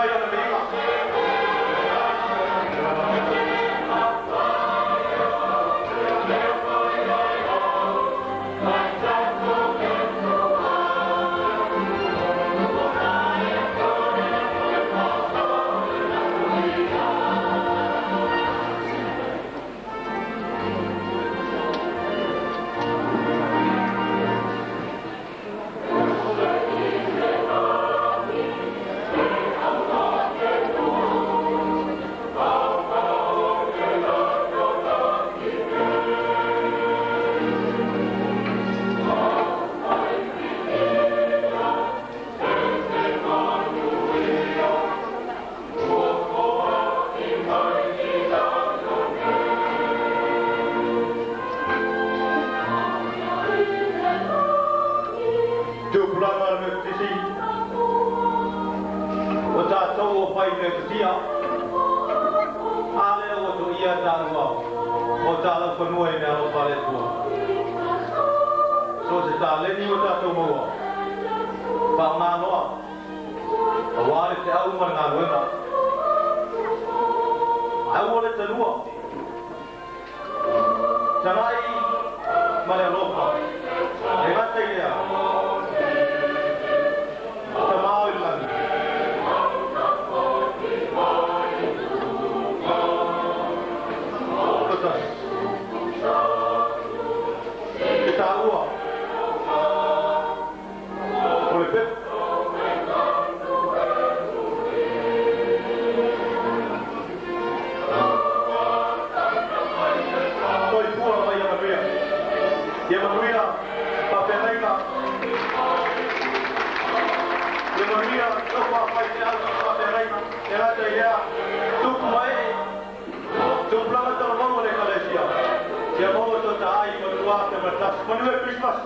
mai lona viiga. Tupulaga o le Metotisi, o tatou o fai metotia, a lea ua toia taua o talaufanua i le alofa a le Atua. So se taleni ua tatou maua, faaaoga loa, auā le feau ma le galuega. Aua le talua, tagai ma le alofa, e gata i lea, tamao i le lagi. Tasi. E taua o le pepa. Soifua ma ia manuia. Ia manuia faafeagaiga. Ia manuia nofo a faifeau faafeagaiga. E gata i lea, tupu ma ee, tupulaga talavou o le Ekalesia. Ia maua toataai ma 2001. Manuia Christmas.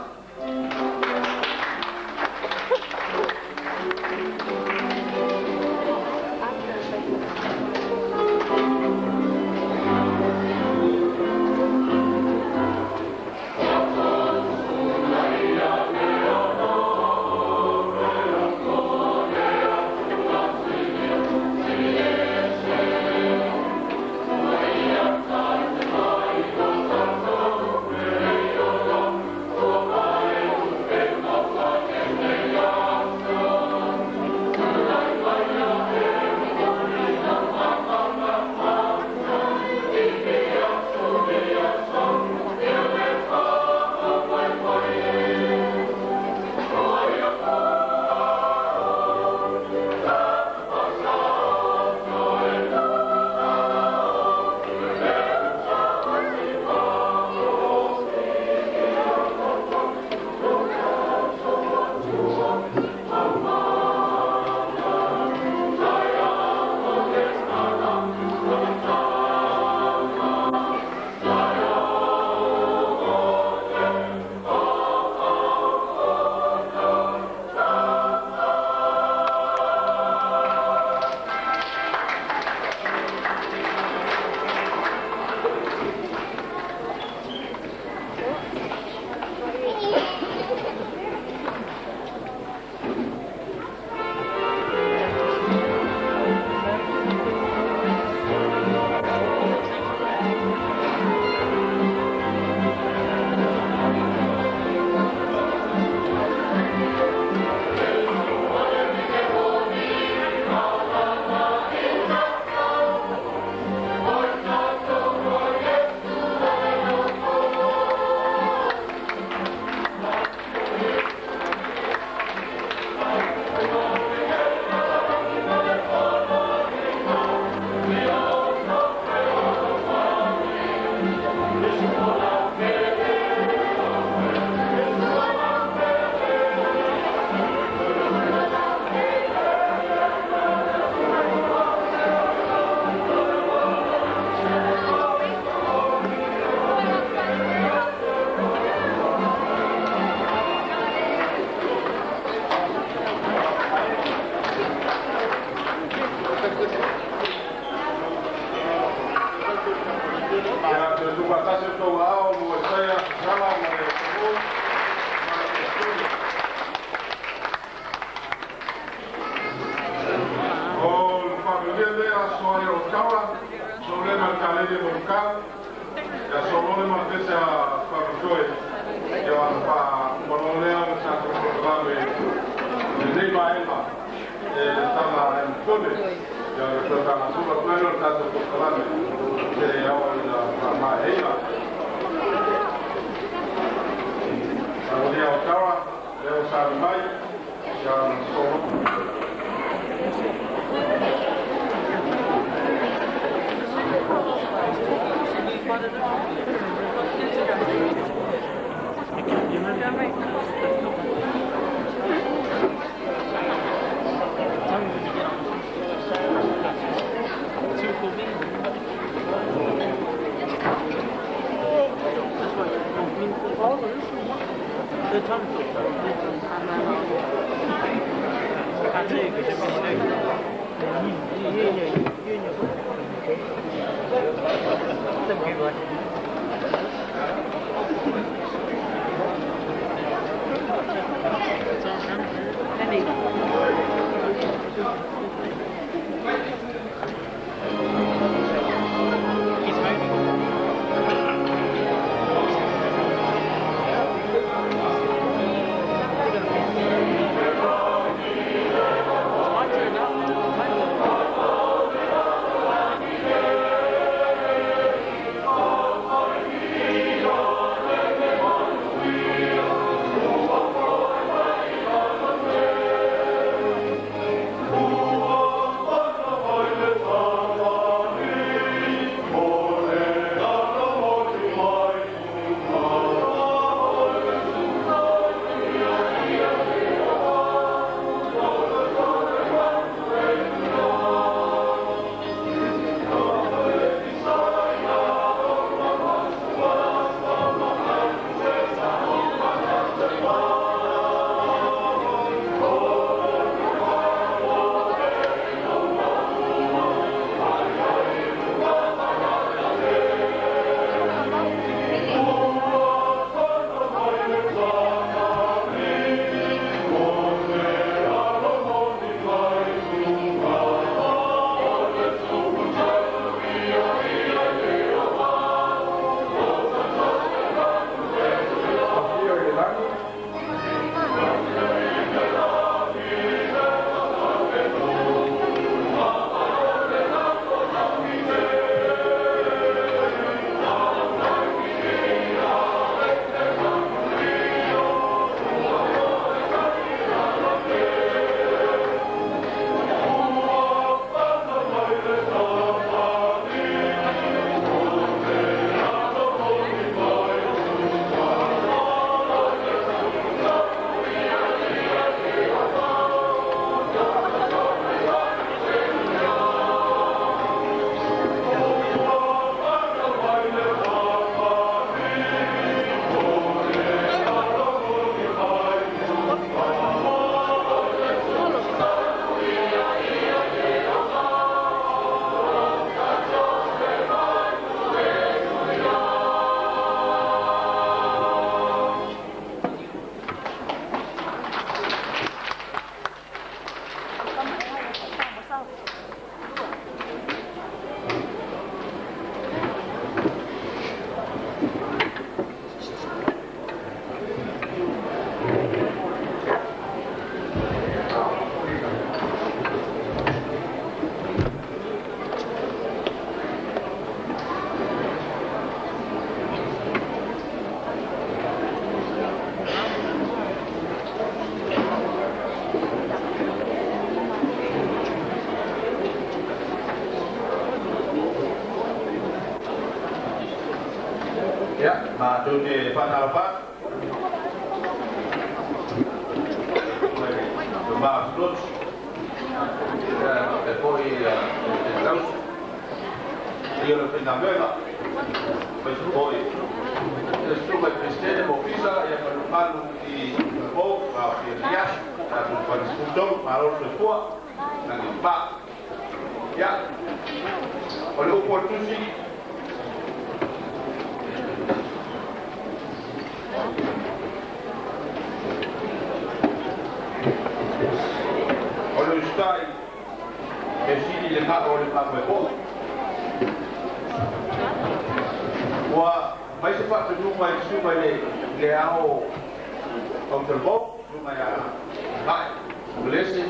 Manuia lea aso ai o taua, so le ma le kalele mo lukau, ia so lole ma le pese a whakatoe, ia wha umalolea le tātou polokalame lenei vaega e le tala e mtone, ia le tala sula pleno le tātou polokalame se awa ina whamaeina. Manuia o taua, leo sa mai, ia so Matou te whanau. Ma flot. E poi te tausi. Ia le whainga Poi poi. Le suga i presidente mo fisa ia malu i o ma fi rias ta tu pa discuto ma lo se fua na ni pa. Ya. O le upo tusi O le ustai e sili I le ga'o o le faamoemoe. Ua fai se faatonuga i le susuga i le le Ao o Talavou, susuga ia Vae Uelese,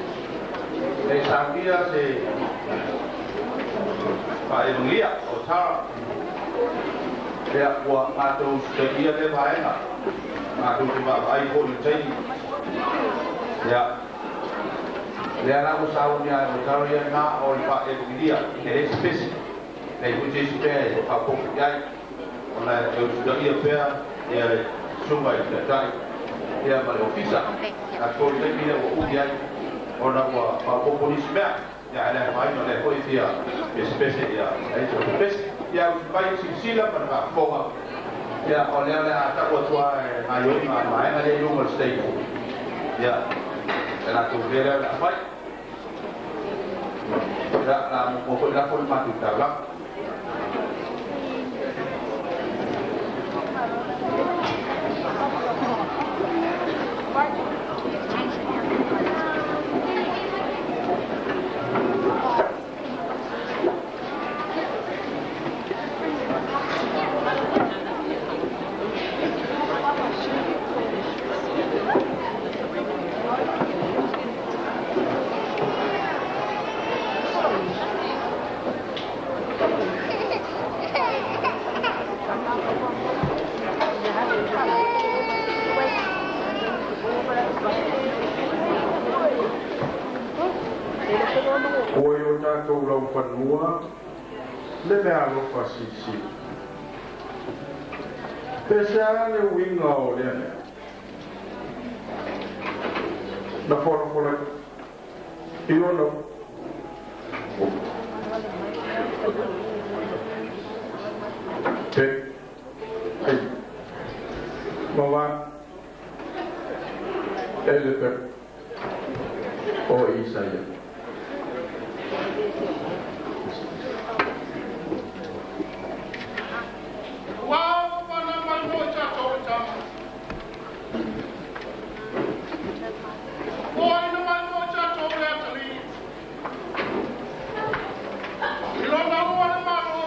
e saunia se faaevagelia o Tara. Ia, ua matou usitaia lea vaega, matou te vaavaai foi i le taimi. Ia, lea la ua sauni a e o Tara ia na o le faaevagelia, e le se pese. Nei foi se isi mea e faaopoopo i ai, ona e usitaia pea ia le susuga i le Taitai ia ma le Ofisa. A foi le taimi lea ua umi ai ona ua faaopoopo nisi mea, ia ae le afaina o lea foi e fia pesepese ia ai se pese. Ia usi mai le silasila ma le faafofoga, ia o lea o le a ta'u atu lava e gaoioiga a le vaega lea i luga o le stage. Ia, le latou mea lea o le a fai. Ia, o le a muamua foi lafo le matou taulaga. Ua i o tatou laufanua le meaalofa silisili. Pe se a le uiga o lea mea? Na folafola i ona pe ai ma va e le pe o Isaia. Ua ua whanau mai mo i tātou e tama. Ua aina mai mo i tātou le atalii. I lona ua le malo.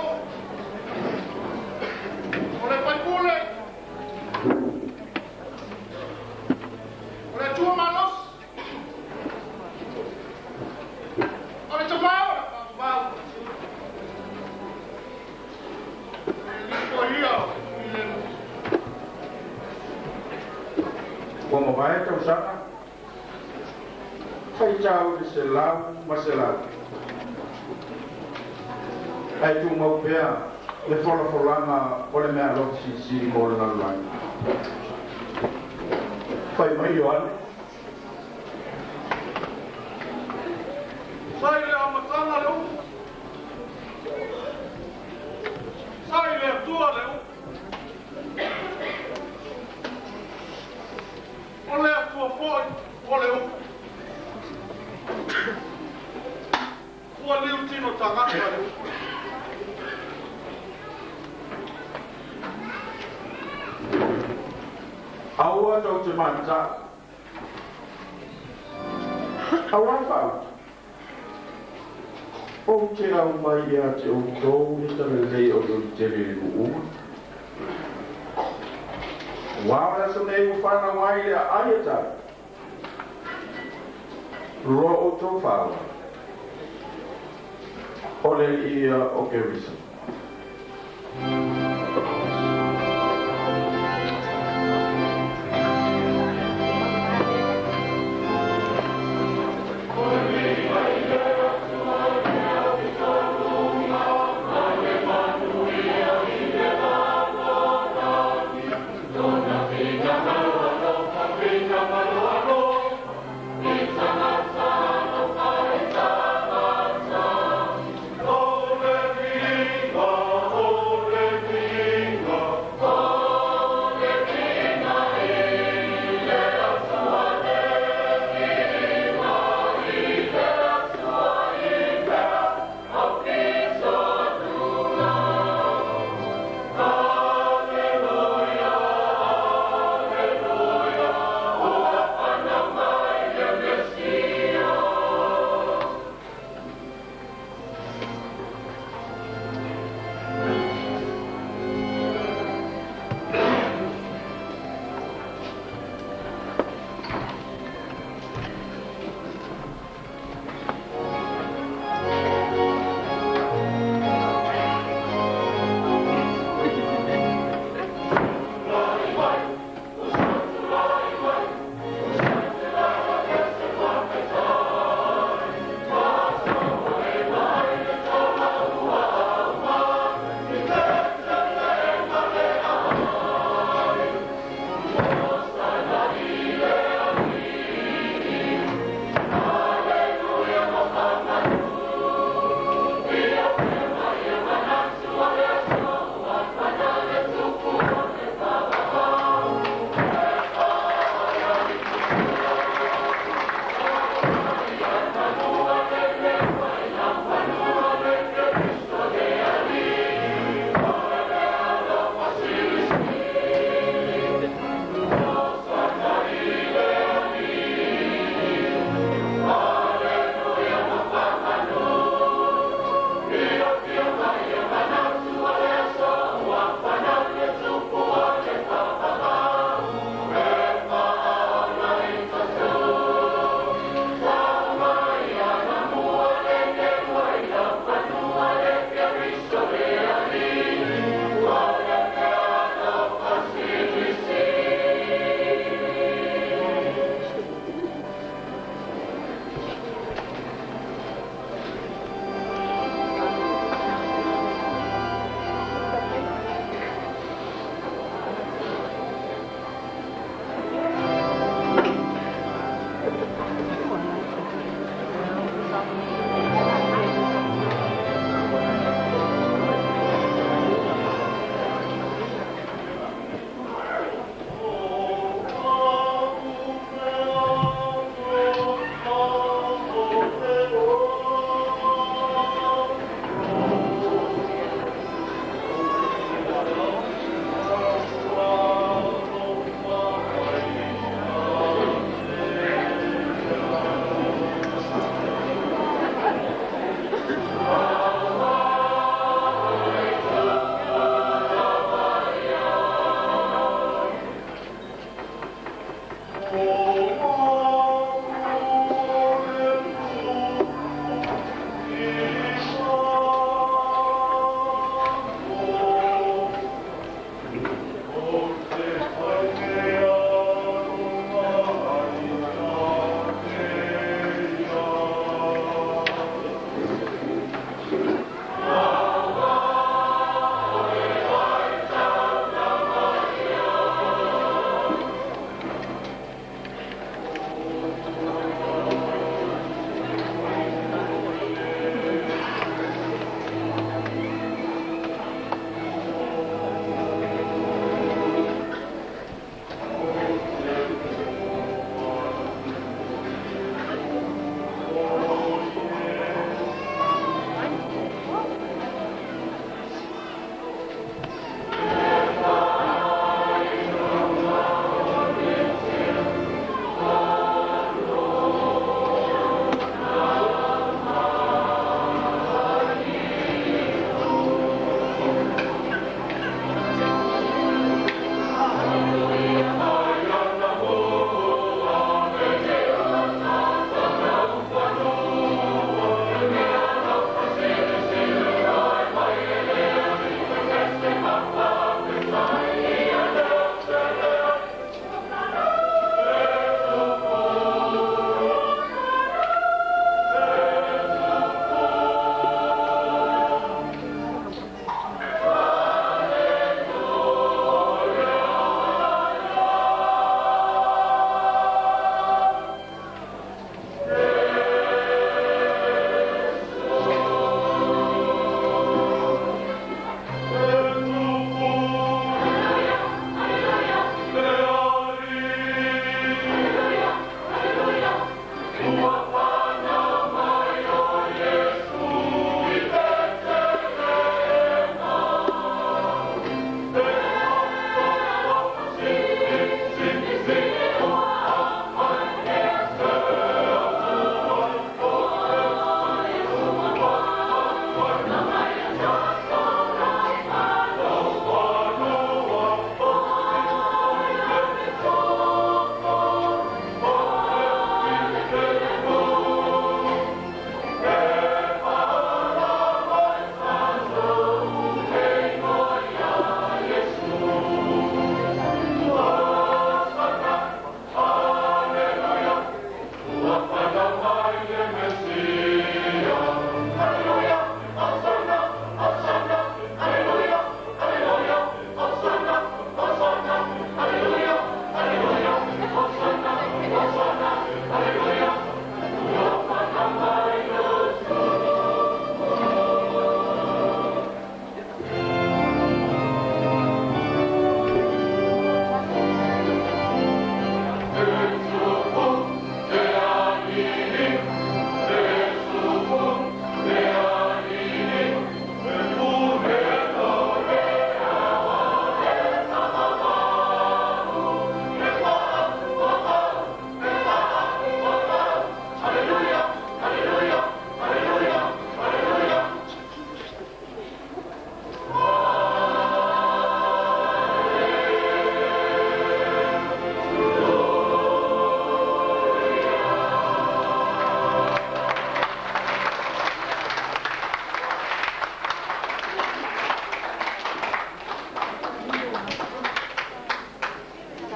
O le faipule. O le Atua malosi. O le Tama o le faavavau. E lifo ia o le filemu. Ua mavae tausaga, faitau i le 100. Ae tumau pea le folafolaga o le meaalofa silisili mo le lalolagi. Fai mai Ioane. Sa i le amataga le upu. Sa i le Atua le upu. O le Atua foi o le upu. Ua liu tino tagata le upu. Aua tou te manata'u. Auā faauta. Ou te aumai ia te outou le talalelei o le oli tele i le nuu uma. Auā o le aso nei ua fanau ai le aai a Tavita. Lo outou faaaloalo. O le Alii ia o Keriso.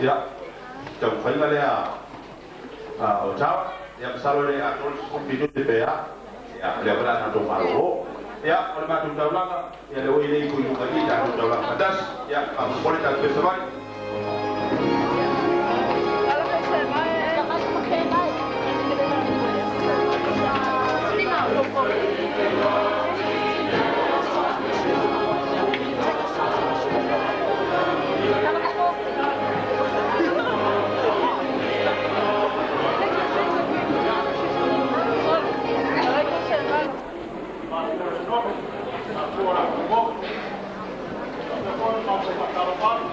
Ia, taumafaiga lea a Ottawa. Ia, masalo e le atoa le 10 minute pe a. Ia, o lea foi o le a tatou malolo. Ia, o le matou taulaga, ia lea ua i le ifo i luga i i tatou taulaga faatasi. Ia, faamolemole tatou toe savali. Malo le nono, faapea o latou motu. Faapea foi le matou faatalofa atu.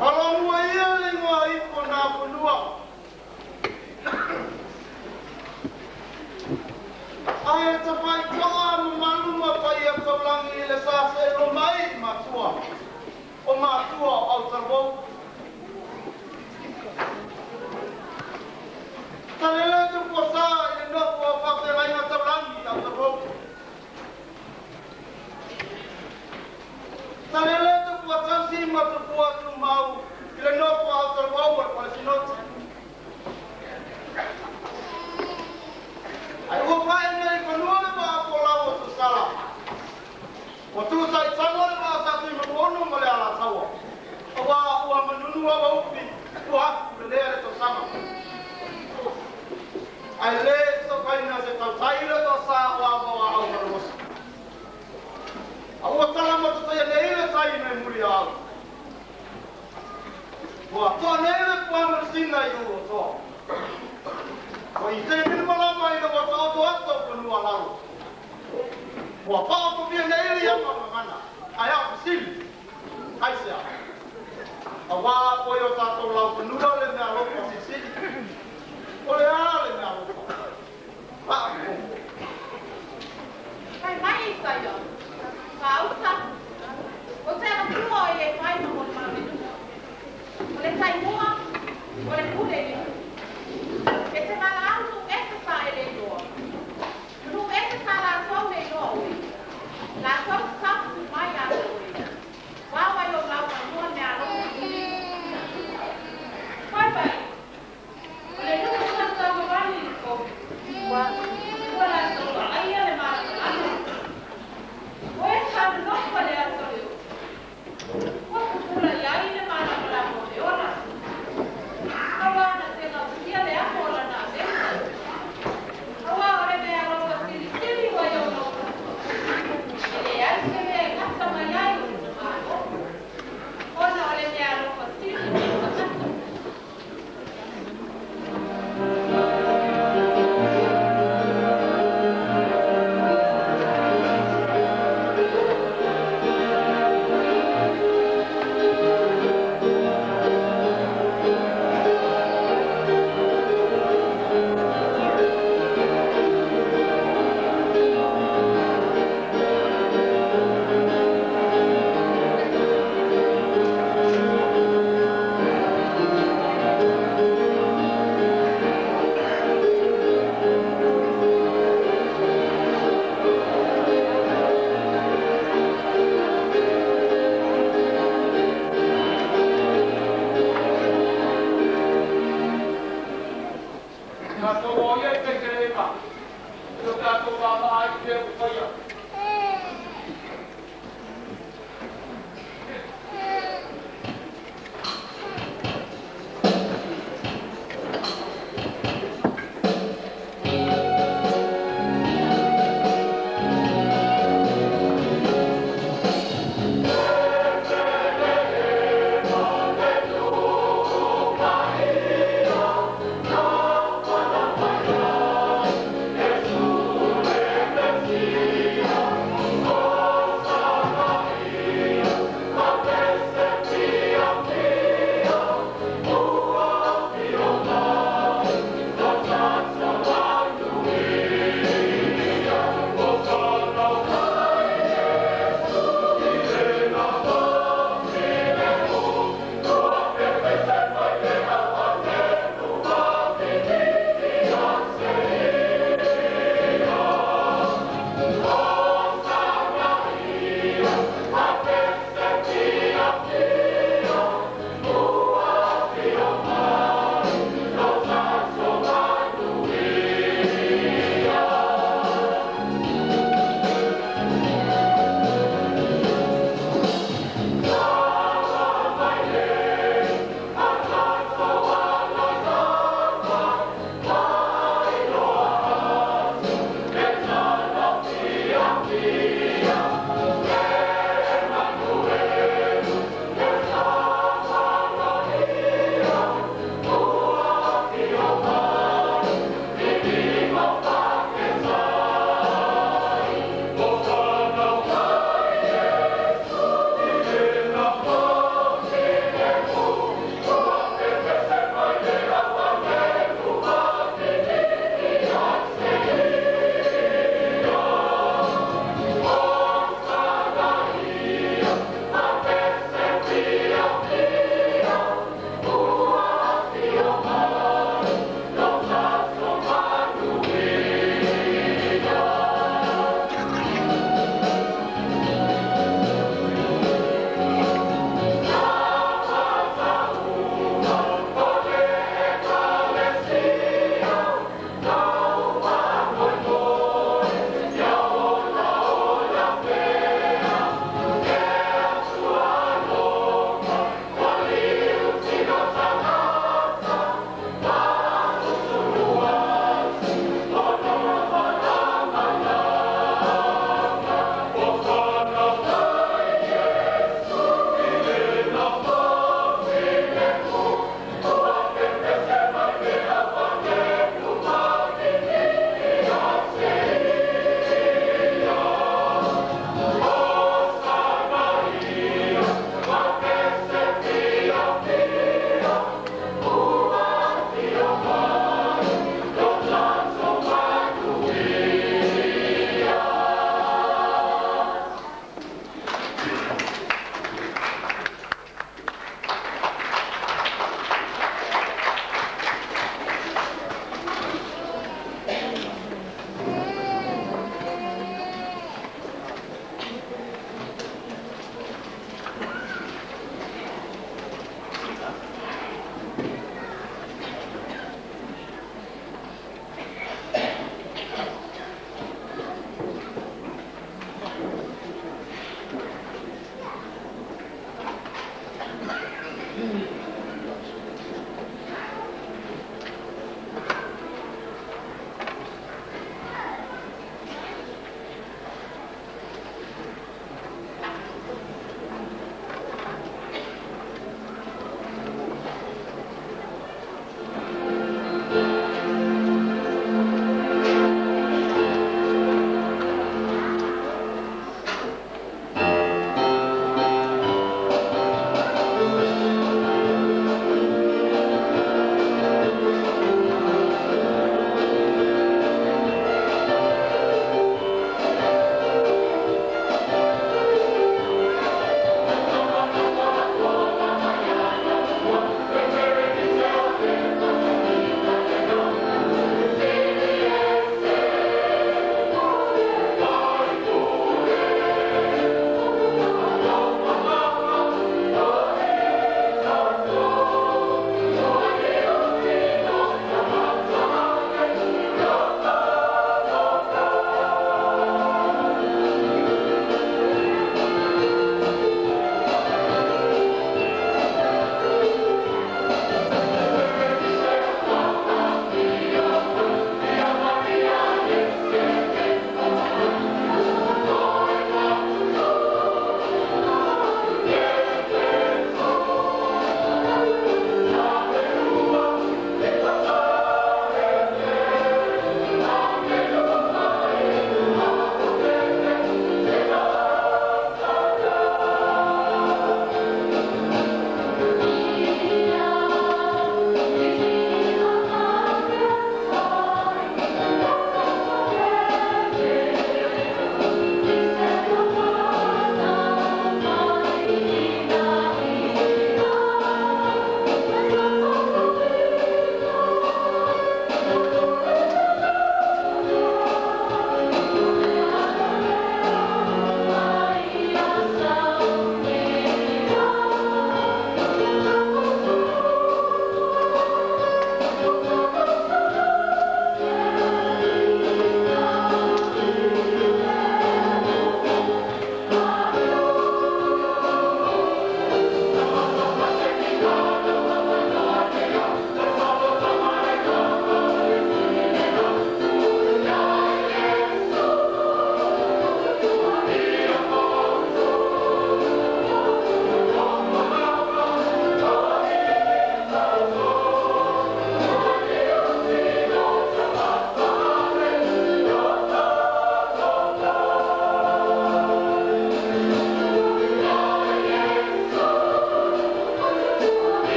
Alomua ia le igoa ipu o Nafanua. Ae tafaitoa mamalu ma paia taulagi i le sa seelo mai i matua, o matua o autalavou. Talele Tupuasa i le nofo a faafeagaiga taulagi i autalavou. Talele Tupua tausi ma Tupua tumau i le nofo a autalavou o le Falesinoti. Ai ua pae nei fanua le vaa folau o Tusala. Ua tusa i tago le vaa sa Tuimanuono ma le Alataua. Aua ua manunu aua upi ua aku le lea le tausaga. Ai le sofaina se tautai le tosa o a maua au maluosi. A ua tala matotoia nei le tai me muli au. Ua toa nei le puama le sina i ua toa. Ua i te minu malama i le wata oto ato fanua lalo. Ua pao pavia nei le iama ngana. Ai au fasili. Ai se au. A wā o i o tātou lau fanua le mea alofa sisili. O le a le mea alofa. Maa kongo. Kai mai Isaia. Ka uta. O te ala pua o e fai ma mo le malamenu. O le taimua, o le pule le. E te mala au nu ese sa e le iloa. Nu ese sa la tou le iloa oe. La tou sapu mai a oe. Wawa i o lau manua me alofa sili. Pai pai. O le nuku sa sa mawani i ko. Ua la tou ai le malamalama. O e sa nofa le aso le o. Ua pupula i ai le malamalama o le ola. Aua na te gausia le aho o lana avesa. Aua o le mea alofa silisili ua i o lau fanua. E le ai se mea e gata mai ai o lona malo. Ona o le mea alofa sili i tagata. Ka tō o ia i te kerema. O tātou mama ai te upaia. Thank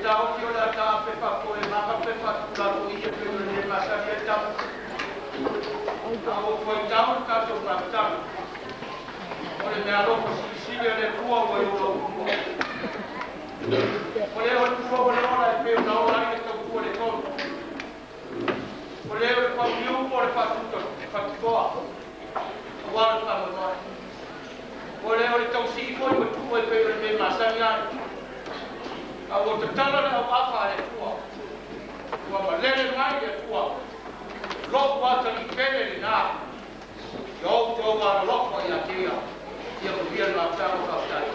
taofi o le a taape faafoe makape faatulafoia pei o le lē masani ai tapu a ou fuaitau le tatou mafutaga o le mealofa silisili a le Atua ua i ou lautua. O lea o le pua o le ola e pei ona ola ai le tautua le tolu. O lea o le fauniu po o le faatuta fatitoa auā le faamoemoe. O lea o le tausii foi ua tuu e pei o le mea masani ai. A ua tatala le auafa a le Atua. Ua malele mai le Atua. Lo'u atalii pele lenā. Ia outou alolofa ia te ia. Ia manuia le mafutaga faafetai.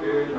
Le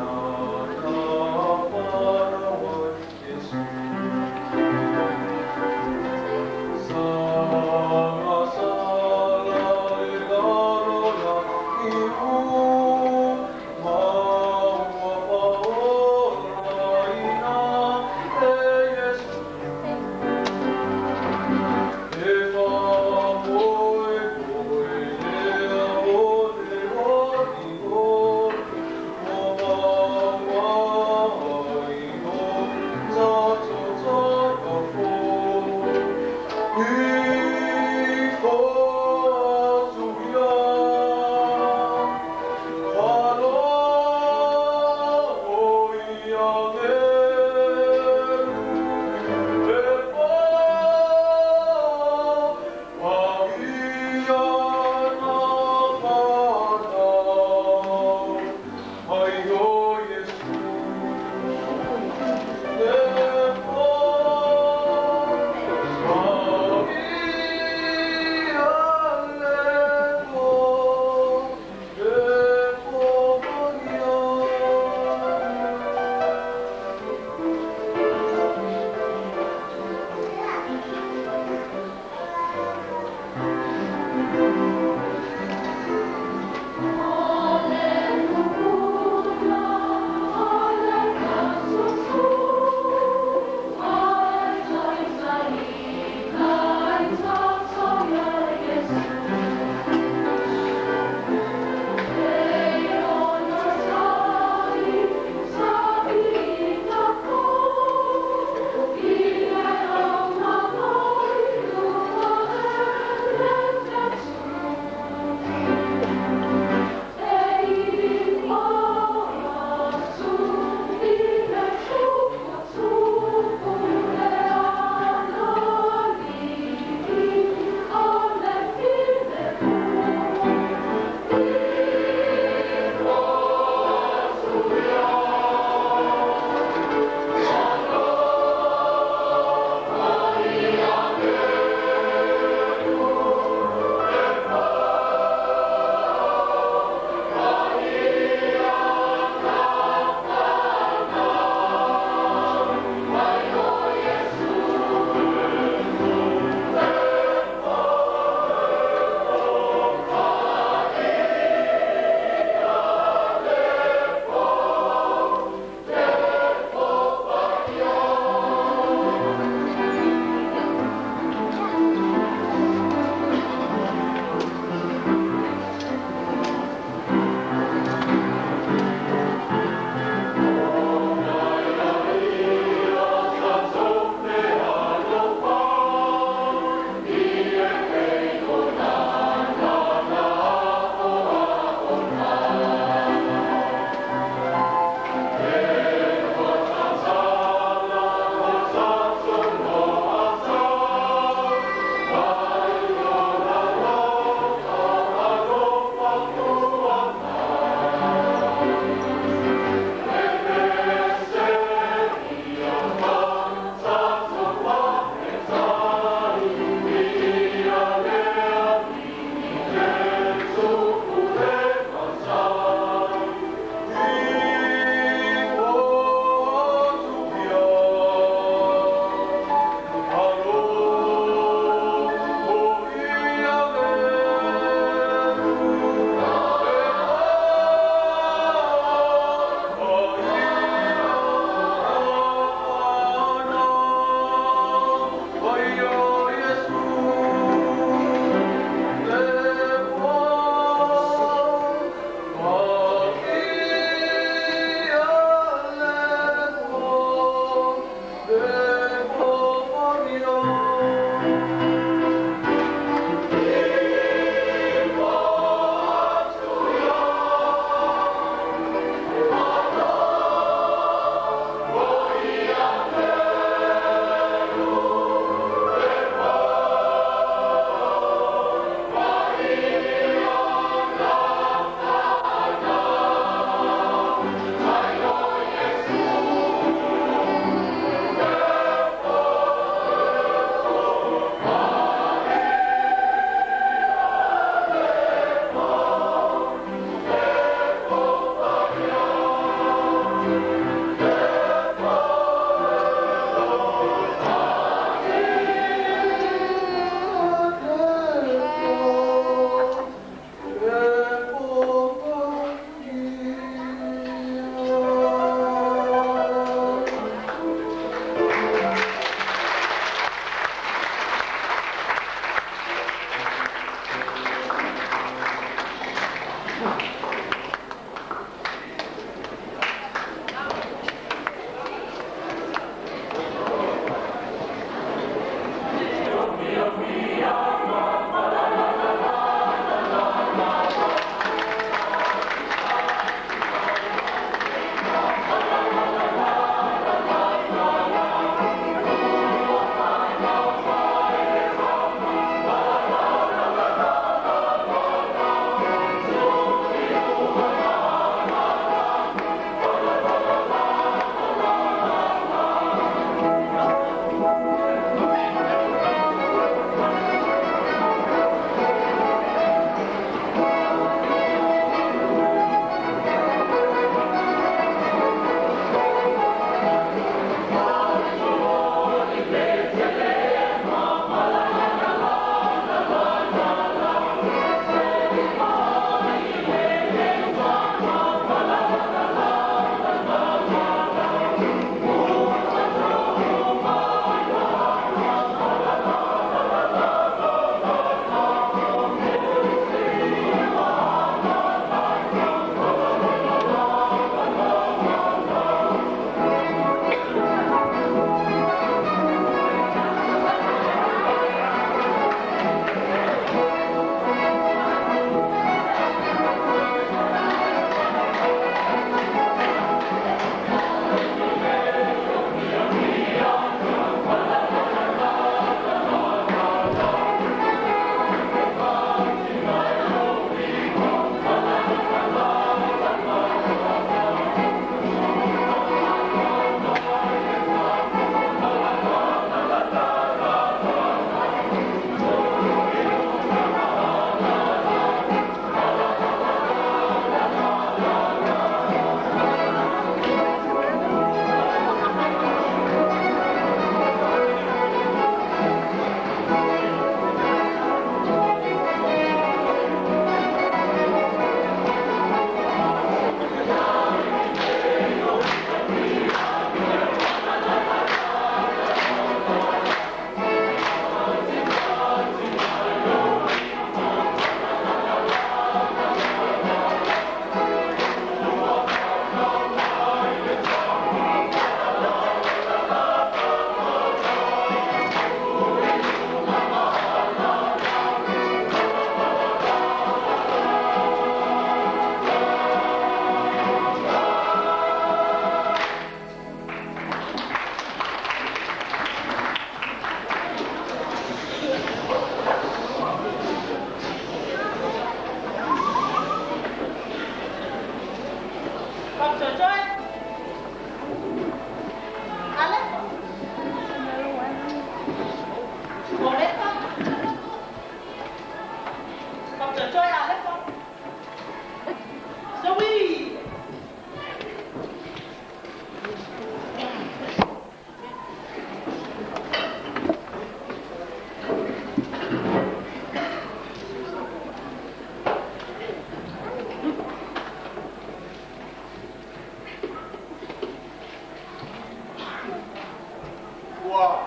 Atua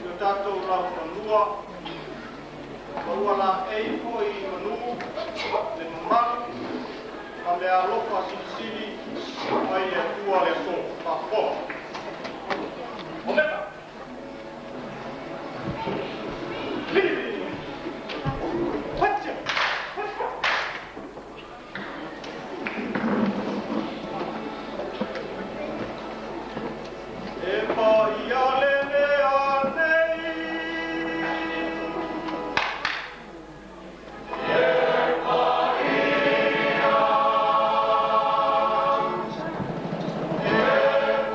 i o tatou laufanua, ma ua laei foi i manu le mamalu ma le alofa silisili mai le Atua le aso. Faafofoga. Omega. E paia le mea nei. E paia. E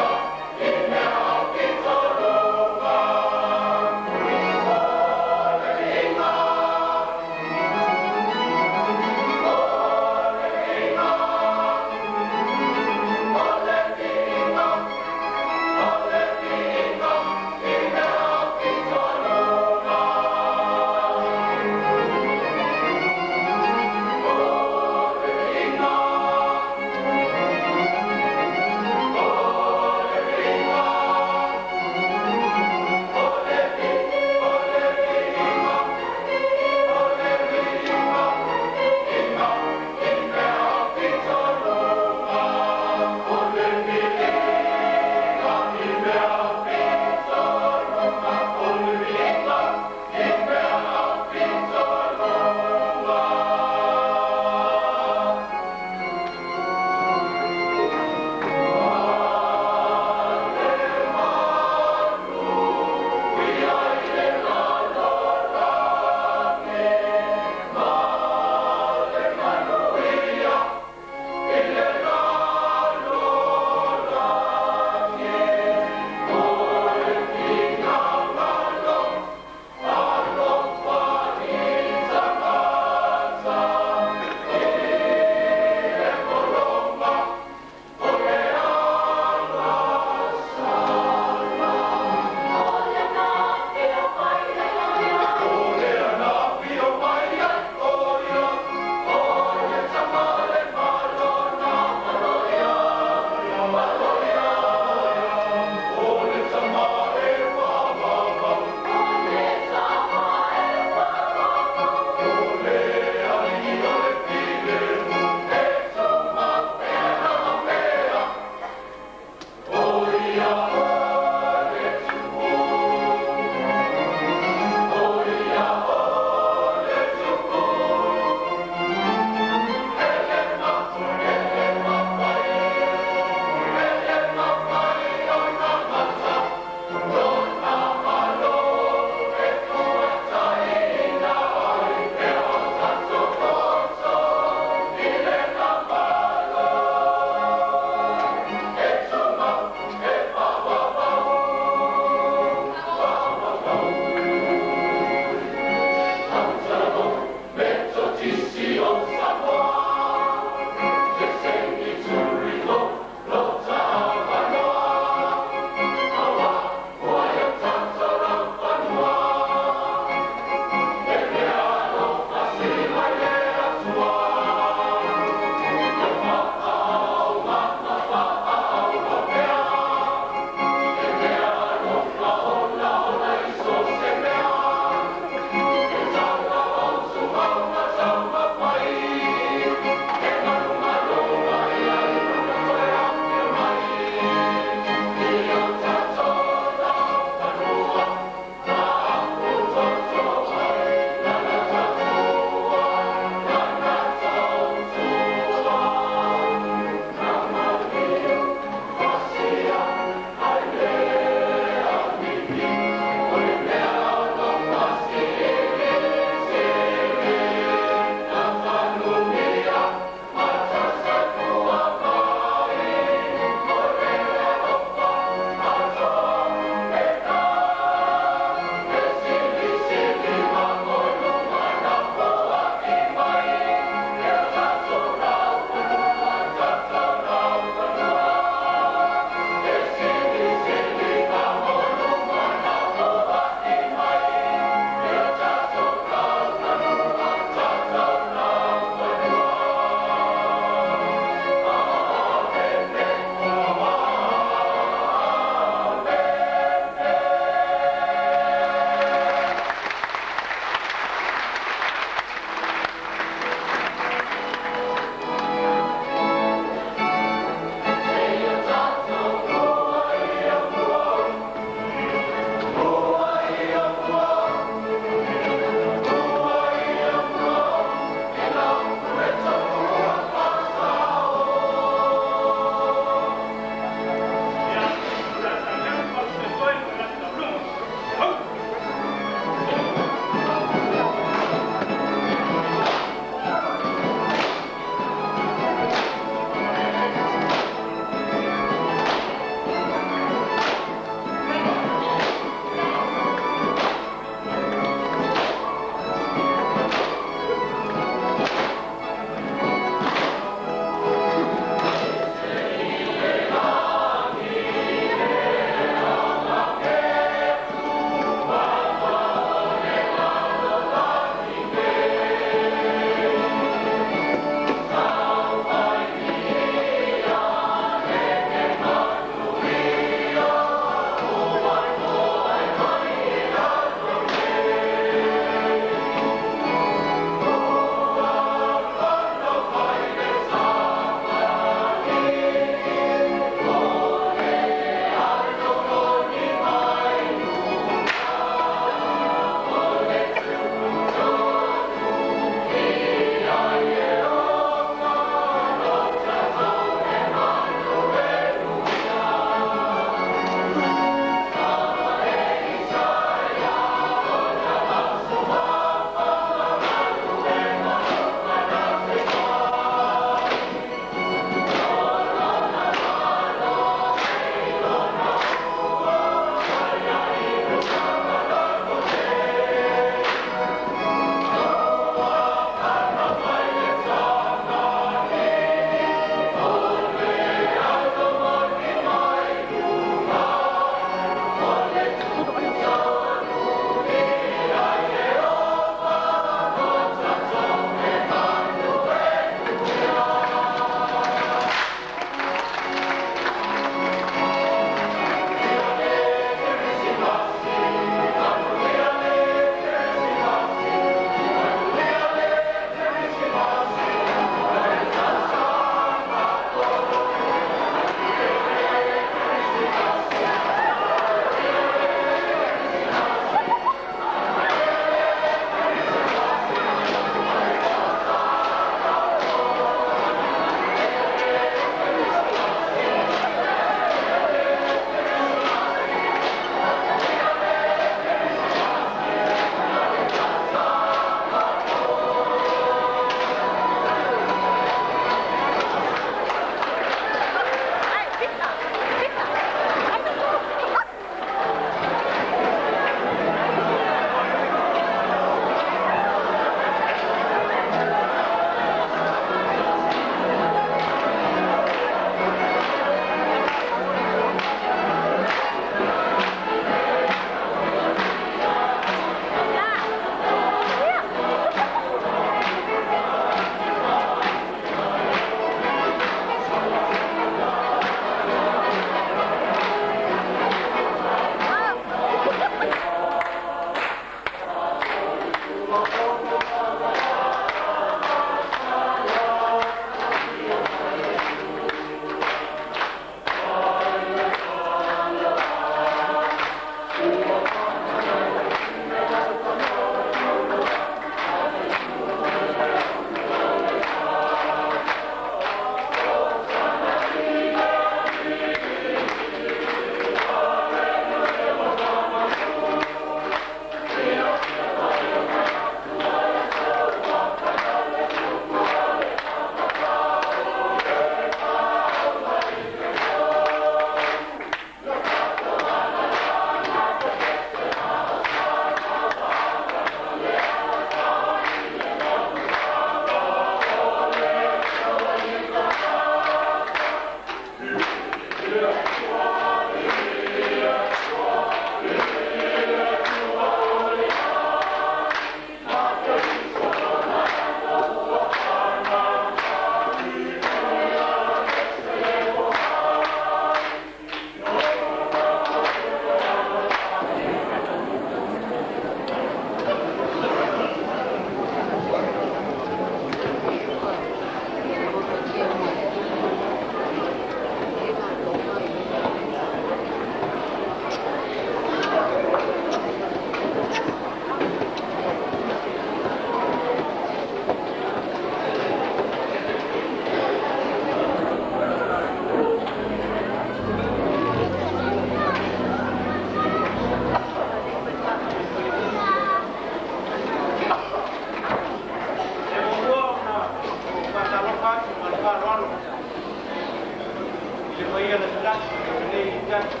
tatou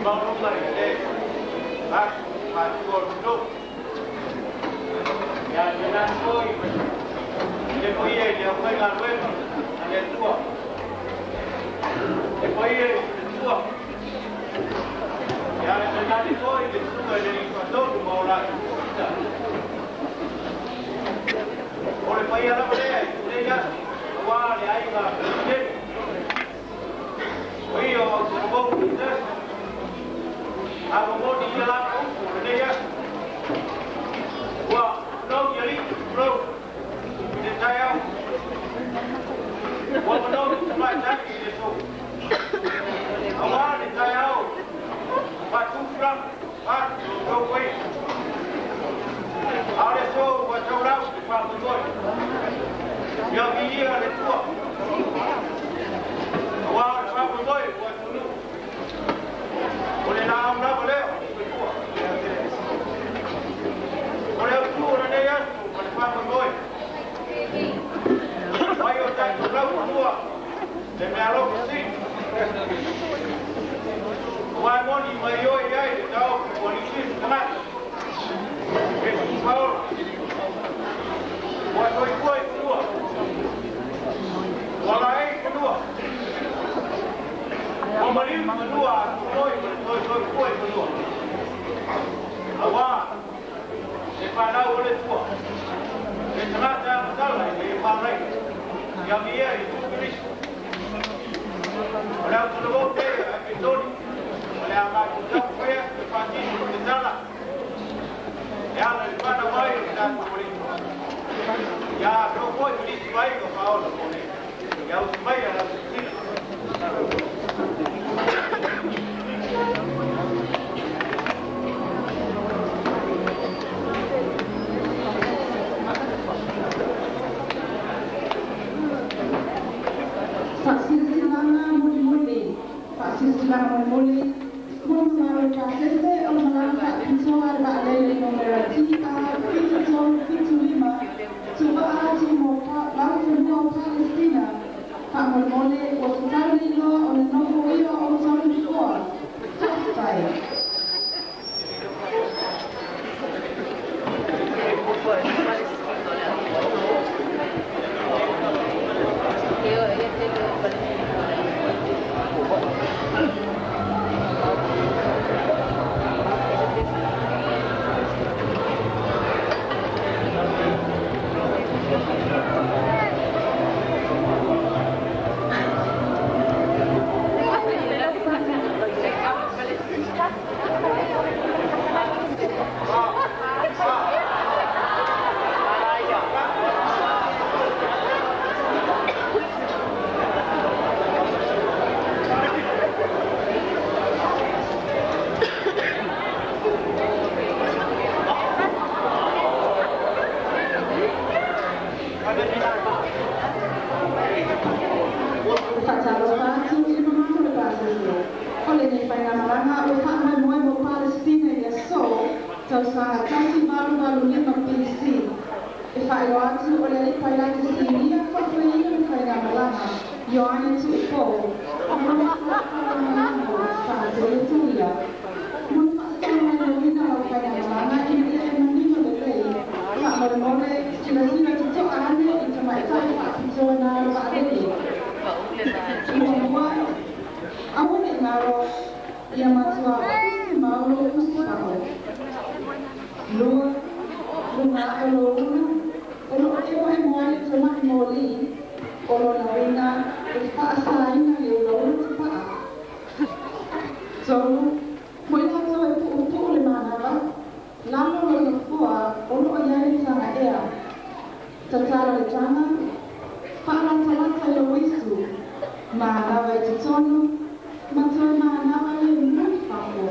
maualuga i lenei aso matutua o le atunuu. Ia tainane foi le paia i le aufaigaluega a le Atua, le paia i faletua, ia tainane foi le susuga i le Alii Faatonu ma o latou ofisa. O le paia lava lea i lenei aso aua le aiga Peresetene, o ia o Autalavou taitasi, a momoli ia lana upu o lenei aso. Ua tulou i alii, tulou i le taeao. Ua manogi tamaitai i le aso. Aua le taeao faatupulaga atu lo outou paia. A o le aso ua taulau le faamoemoe. Ia viia le Atua. Aua o le faamoemoe ua taunuu. O le laau lava lea o le soifua. O le autu o lenei aso ma le faamoemoe. Mai o tatou laufanua le meaalofa sili. Aua e moni ma ioe i ai le taofi ua liuliu tagata. Iesu paola. Ua soifua i fanua. Ua laei i fanua. Ua maliu i fanua a tuanoi ma le toe soifua i fanua. Aua le fanau o le Atua. Le tagata e agatala ina ia faalaina. Ia viia Iesu Keriso. O le autalavou nei a Petoni, o le a matou taumafai atu e faatino se tala e ala i le fanau mai o le tatou Alii. Ia atoa foi ma nisi vaaiga faaola mo le ia usi mai a lau silasila. Faasilasilaga Mulimuli Faasilasilaga Mulimuli mo le mamalu o le pasese o le malaga faapitoa a le vaalele numera TR7375 tuuvaa atu mo laufanua o Palestina. Faamolemole ua tatau le iloa o le nofoia o outou nofoa. Faafetai. E faatalofa atu i le mamalu o le pasese. O lenei faigamalaga ua faamoemoe mo Palesitina i le aso, tausaga 1885 BC. E faailoa atu o le alii pailate sinia faafoeina le faigamalaga, Ioane Tuupo, ma lona faalagolago faateretuia. Mo le faasalalauina o lau faigamalaga ina ia e manino lelei, faamolemole silasila totoa ane i tamaitai faapitoa na o le vaalele. Muamua, aua ne i galo, ia matua tusi mau lou usipao. Lua, luga ae o lou ulu, o lo o emoemo ai le tamai moli, o lona uiga e faasaina le ulaula tapaa. Tolu, mo i latou e puupuu le manava, lalo lou nofoa o lo o i ai le taga ea. Tatala le taga, faalatalata i lou isu, manava i totonu, ma toe manava le muli fafo.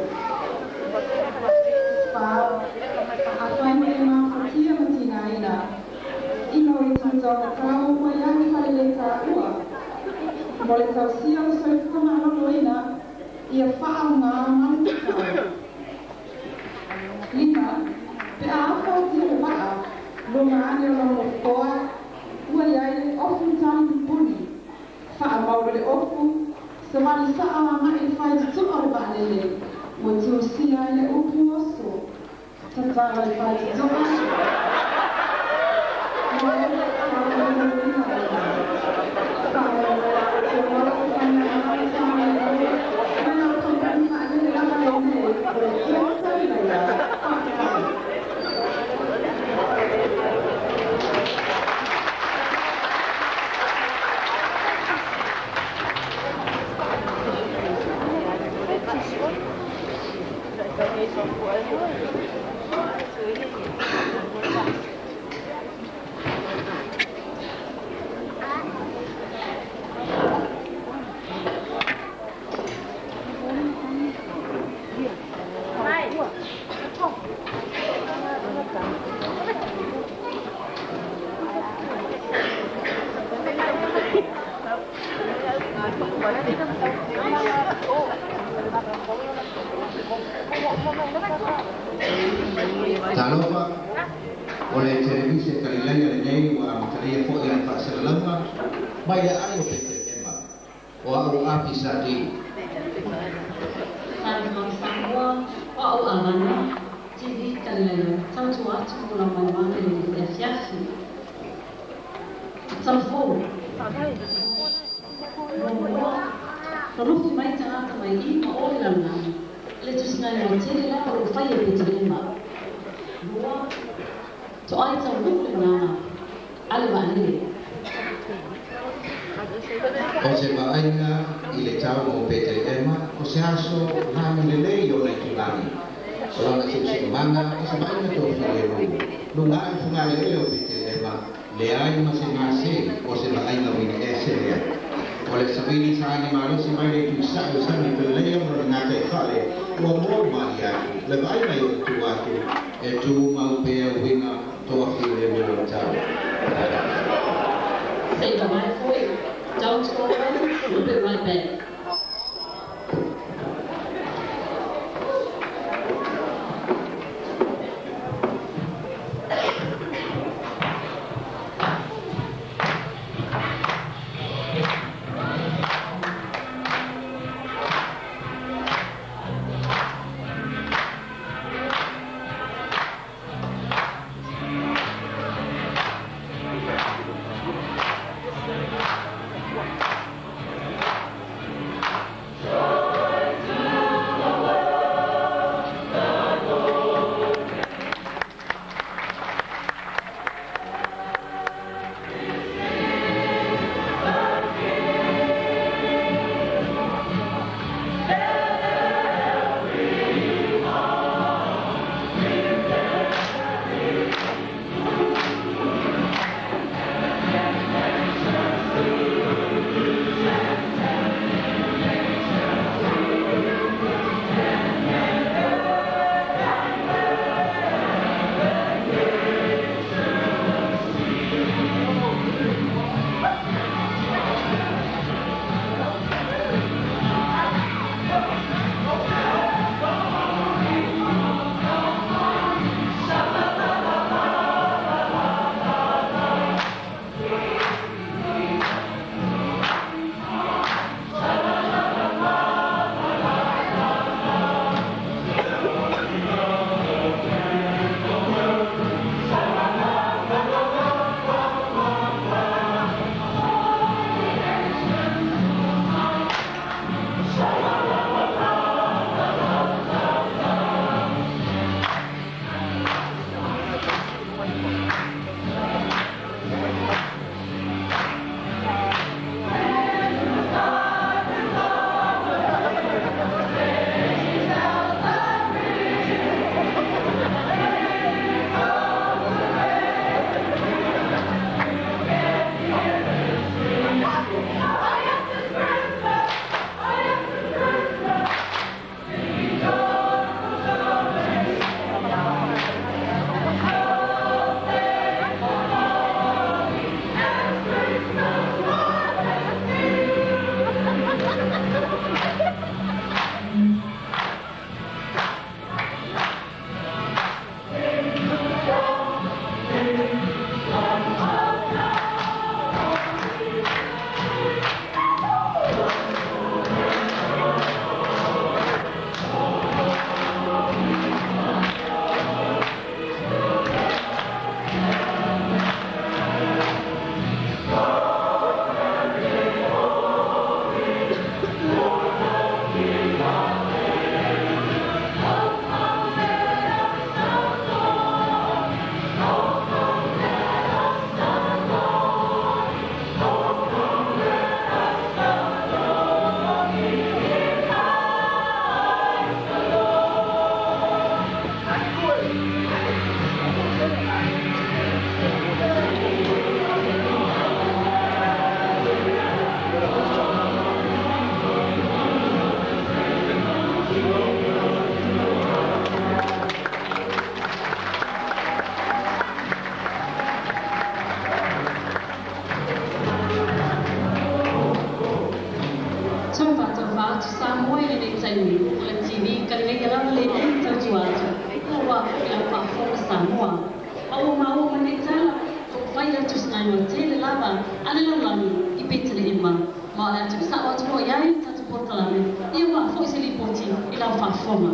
Fa, afai na e mafatia ma tigaina i lou itu taumatau ua i ai le faleletaua mo le tausia o le soifua maloloina, ia faaaoga ma le tatau. Lima, pe a afatia le vaa, luma ane o lou nofoa ua i ai le ofu tali pupuni. Faamaulo le ofu, Savali sa'a aga'i i le faitotoa o le vaalele ua tusia ai le upu oso. Tatala i le faitotoa mo e faamaluluina ai. Faaauau mai la outou alo faigamalaga saogalemu mai lau kamupani vaalele lava lenei o le Tour Galilea. Faafetai. Talofa, o le televise Kalilaia lenei ua amatalia foi lana faasalalauga mai le aai o Petelehema. O au o Api Sadi. Talofa Samoa, o au Avana, TV Kalilaia, tautua atu mo lau malamalama i lenei afiafi. Talafou. Muamua, lolofi mai tagata mai i ma o le lalolagi, le tusiga igoa tele lava o lo o faia i Petelema. Lua, toai taunuu le agaga a le vaalele. O se vaaiga i le tau mo Petelehema, o se aso lagi lelei ona itulagi. O lona siosiomaga, o se vaaiga toafilemu. Luga ae fogaeleele o Petelehema, leai ma se gase, o se vaaiga uiga ese lea. O le savili saani malosi mai le itu i saʻo i sami Galilea ma lona gataifale ua molimali atu le vaaiga i ona tua atu e tumau pea uiga toafilemu o le tau. Se i vavae foi, Don't go away, we'll be right back. Atu Samoa i lenei taimi, o le TV kaleleia lava le umi tautua atu, aua foi lau faafofoga Samoa. Ma ua maua mai nei tala, o lo o fai le tusigaigoa tele lava a le lalolagi i Petelehema, ma o le a tuusao atu loa i ai le tatou polokalame, ia aua foi se lipoti i lau faafofoga.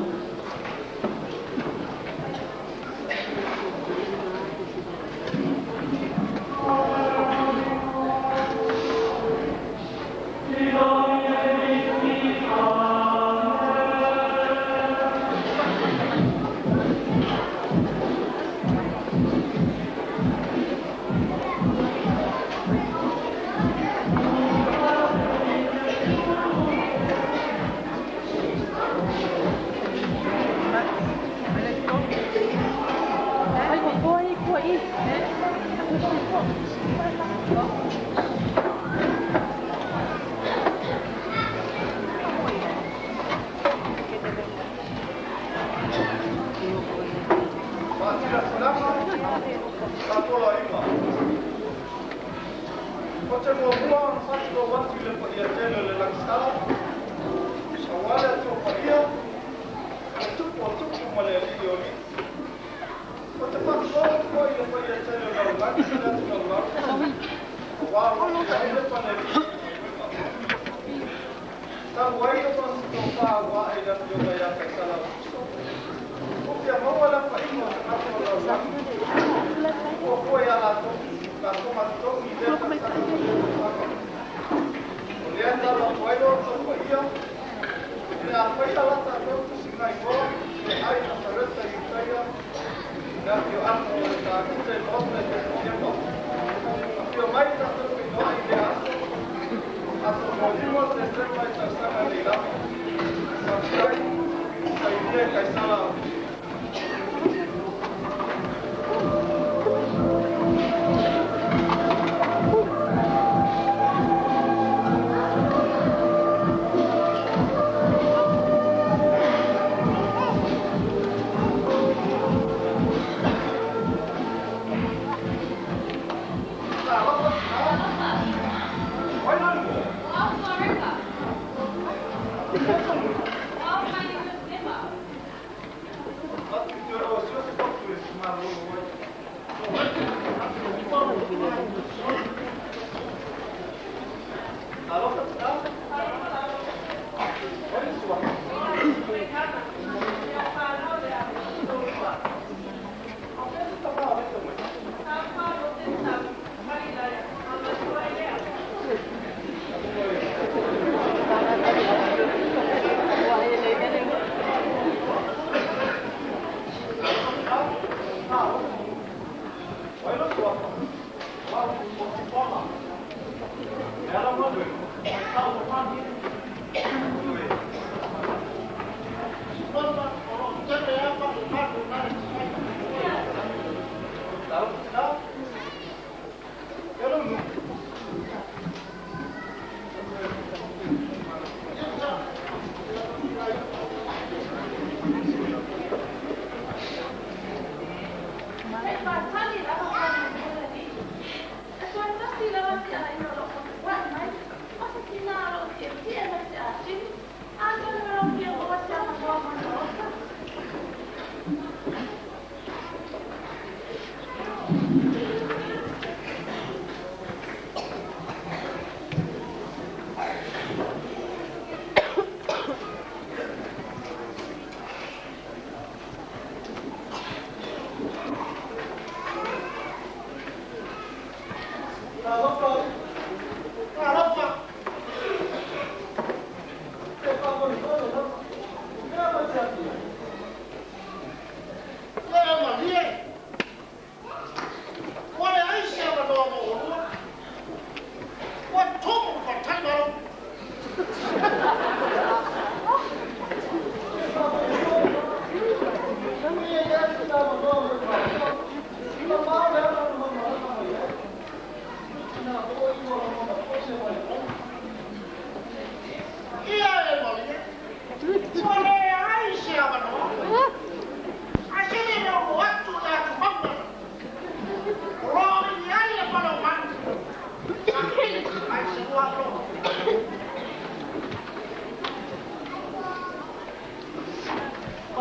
O te muamua ona faatulou atu i le paia tele o le lagisala, aua le Atua Paia, le Tupu o tupu ma le Alii o alii. O te faatulou atu foi i le paia tele o le lalolagi ma le atulalolagi, aua o lo o i ai le Palealii i le Vaivaiga. Talu ai le tofa ua ae i le afioga ia Kaisara Aukuso, ua fia maua le afaina o tagata o le lalolagi, fuafua ia latou lafoga totogi i lea tausaga ma lea tausaga. O lea e talo atu ai lo outou paia, o le a faia la tatou tusiga igoa e ai Nasareta i Iutaia, le afioaga o le Tavita i le Maota i Petelehema. Afio mai tatou feiloai i lea aso, aso 25 o Tesema i tausaga nei lava. Faafetai, sainia e Kaisara Aukuso. Talofa tina. O ai lou igoa? O au Mareka. O au mai Ierusalema. Talofa tina. O ai le suafa? Amerikana. Ia whanau le a tōrua. A o fea se tama o leta mai? Sa whāro te tau, Karilaia, a matua e lea.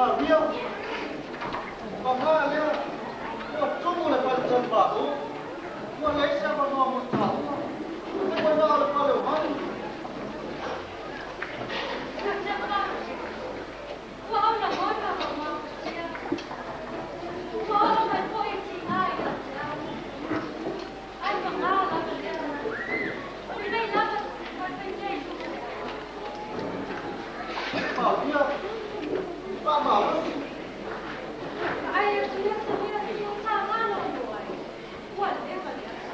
Maria, paga lea, ua tumu le faletalimalo, ua leai se avanoa mo taua, e ua na o le fale o manu. Ua ou lagona lou mafatia. Ua oo mai foi i tiga ia te au. Ai paga lava lea, o lenei lava toe faia i luma o au. Maria, faamalosi. Vaai atu ia se mea i o ta malolo ai. Ua leva le aso.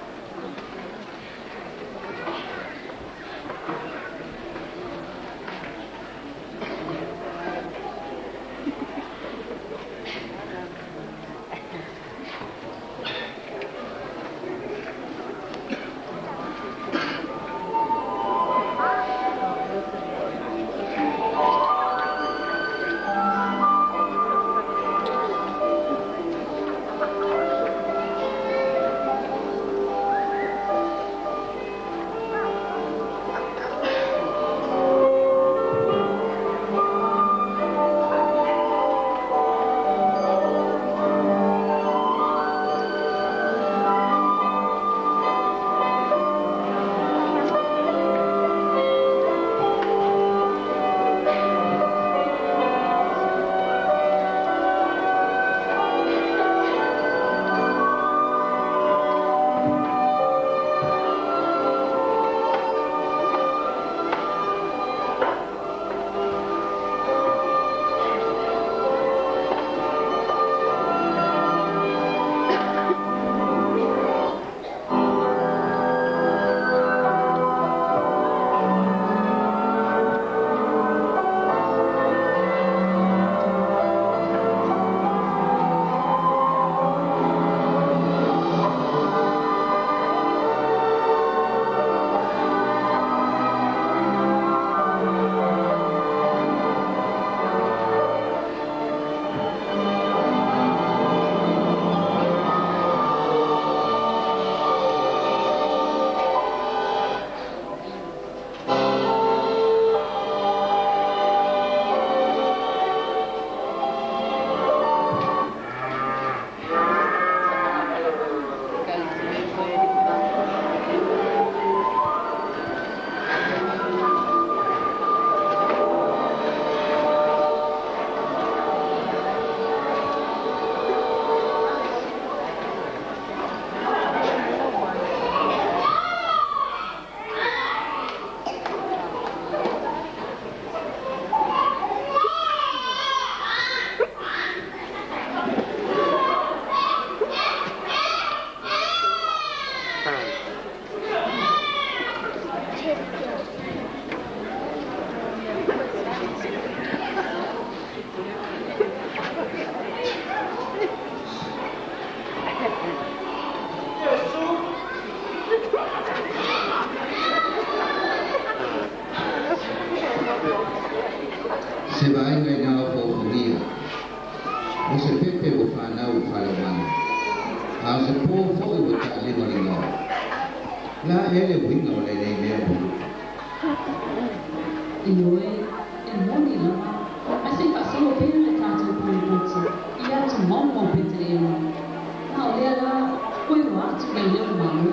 Iesu. Se vaaiga i na ofo'ofogia, o se pepe ua fanau i faleomanu, a o se pō fo'i ua ta'aliga ligoa. La ea le uiga o lenei mea ua tupu? Ioe, e moni lava, ae se i faasolo pea le tatou polipoti i atumau mo Petelehema. Na o lea la ua iloa atu leoleo le Malo.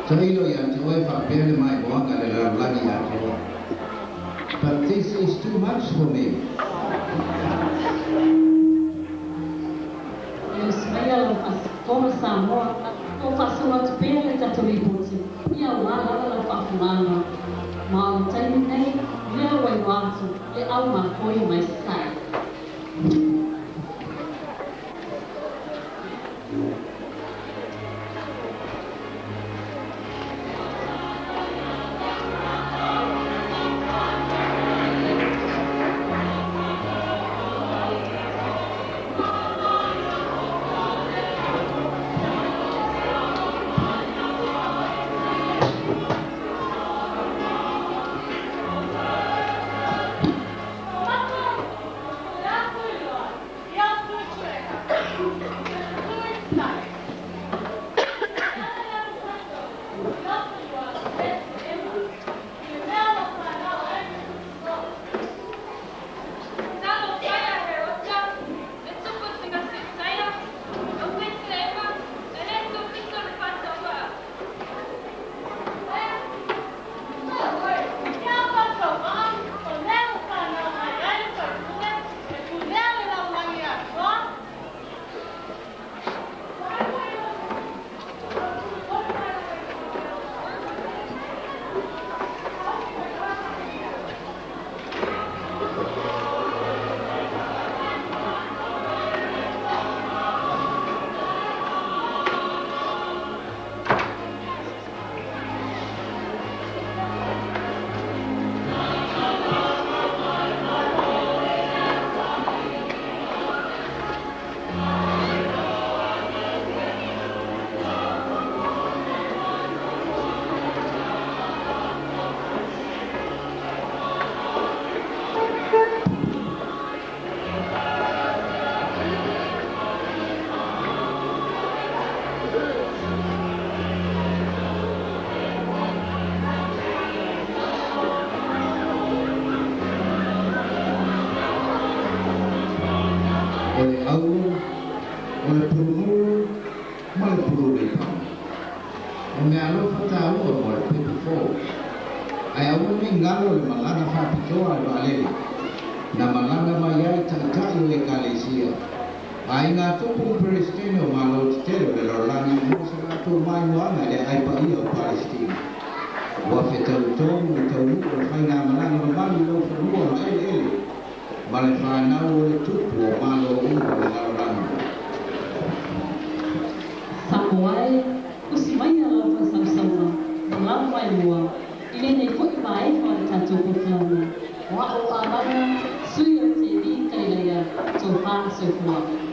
Tailo ia te oe whaapea le mai moanga le lalolagi atoa. But this is too much for me. E usi mai lau faafofoga Samoa, o faasolo atu pea le tatou lipoti, ia auā lava lau faafofogaaga. Ma o le taimi lenei, lea ua iloa atu le au makoi mai Sasae. O le auro, o le pulumulu, ma le pulu lipama. O mea alofa tāua mo le pepe fou. Ae aua nei galo le malaga faapitoa a le vaalele. Na malaga mai ai ta'ita'i o ekalesia. Aiga tupu ma Peresetene o Malo tetele o le lalolagi mo se latou maimoaga i le aai paia o Palesitina. Ua fetautolu le taunuu o le faigamalaga mamalu i lau fanua ma eleele ma le fanau o le tupu o malo uma o le lalolagi. Samoa e, usi maia lau faasausauga ma lau maimoa i lenei fo'i vaega o le. tatou polokalame. O a'u o Avauga, sui o le TV Kalilaia, tofa soifua.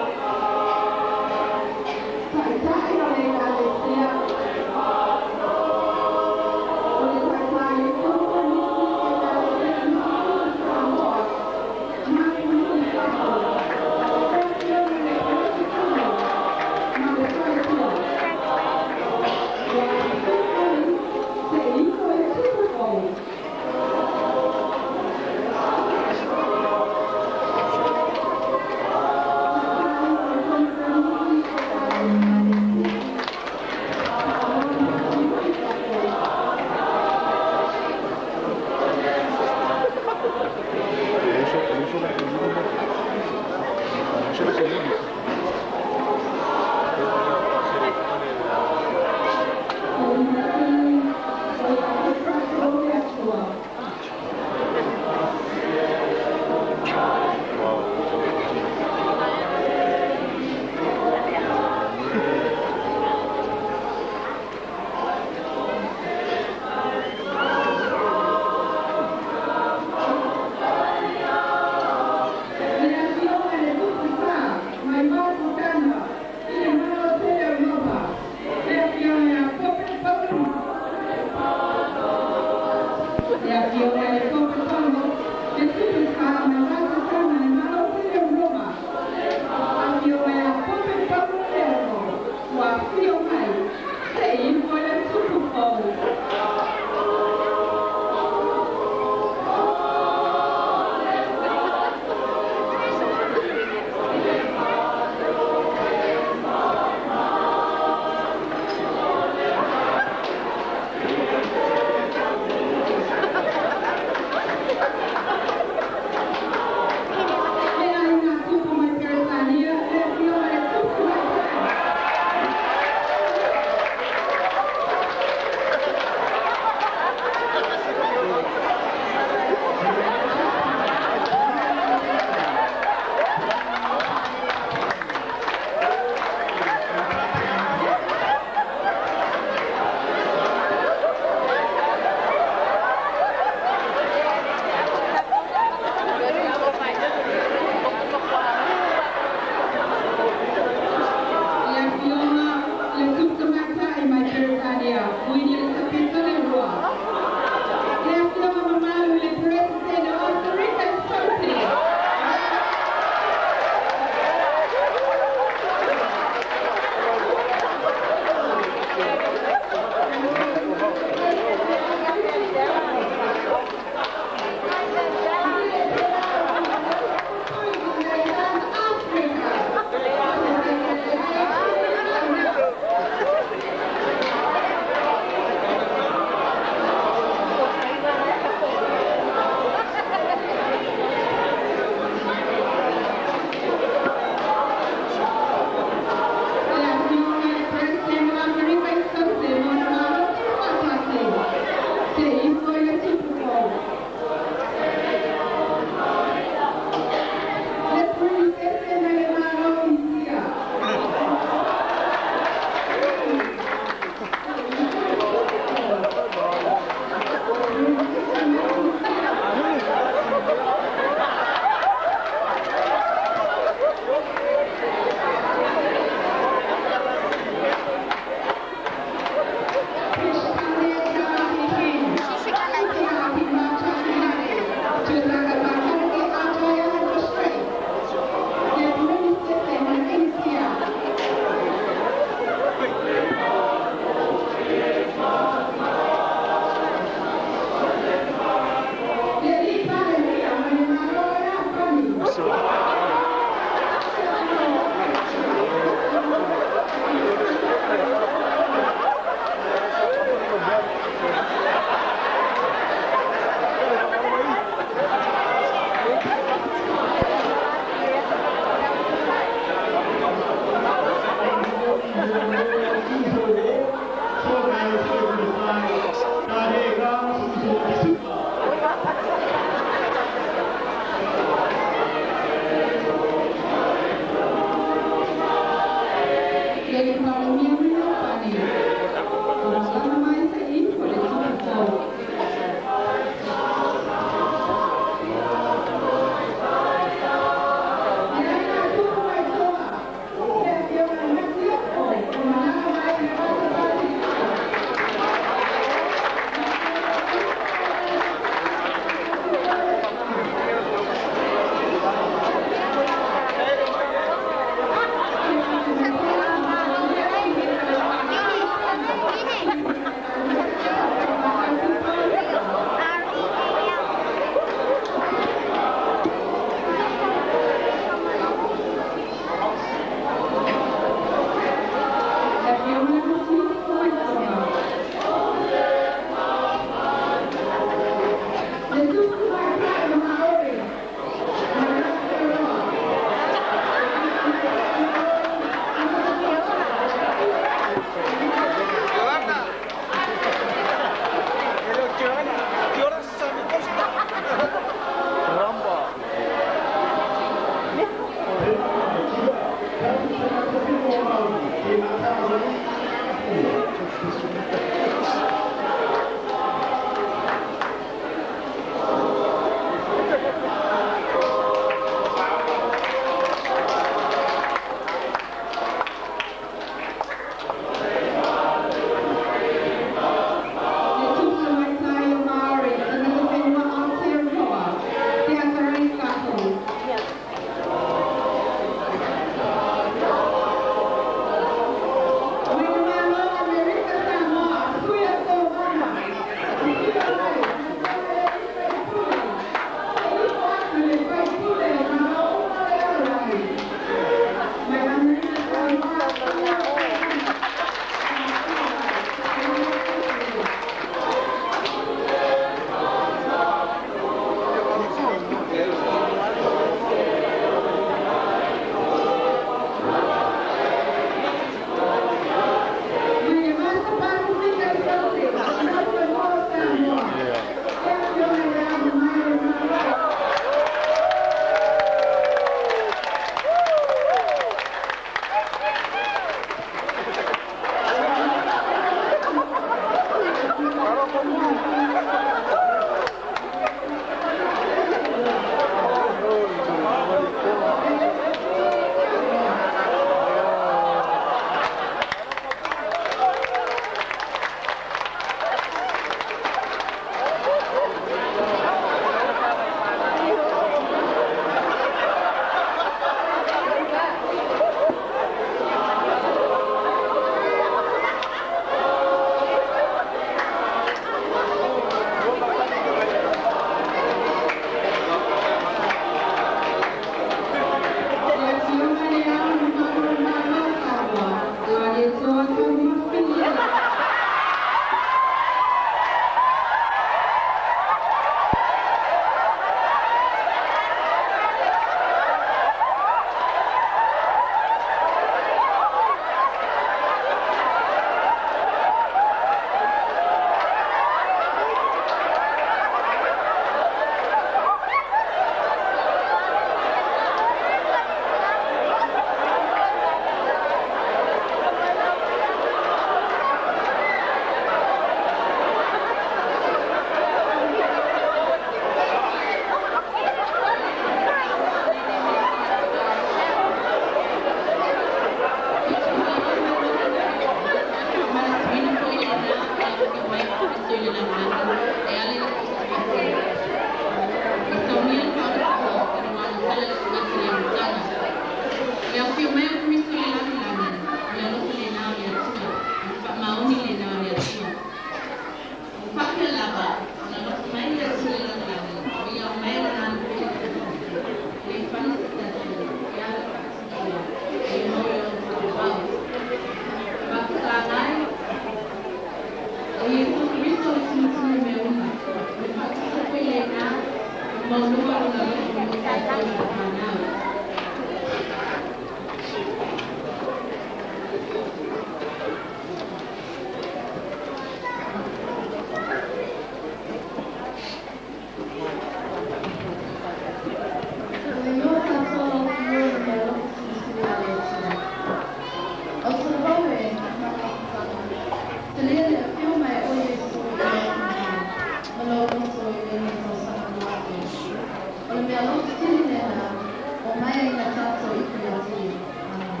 mai ai na tātou ipu ia te ia. Amen.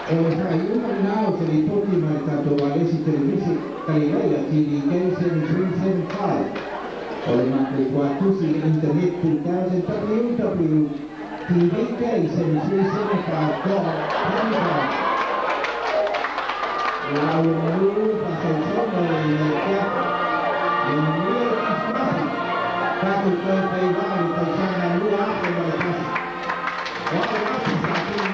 O le whakaiunga nā o te ripoti mai tātou Walesi Televisi Kalilaila TVK 7375. O le mātou kua tusi le internet 2000 www.tvk7375.com. Lau malu whasautonga o le kia. Le manuia o Krismasi. Tātou koe whai wā le tausanga lua afe ma le tasi. O au atu sa tini.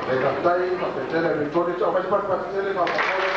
Le kaptai, papetele, ripoti, o mai par papetele, papetele.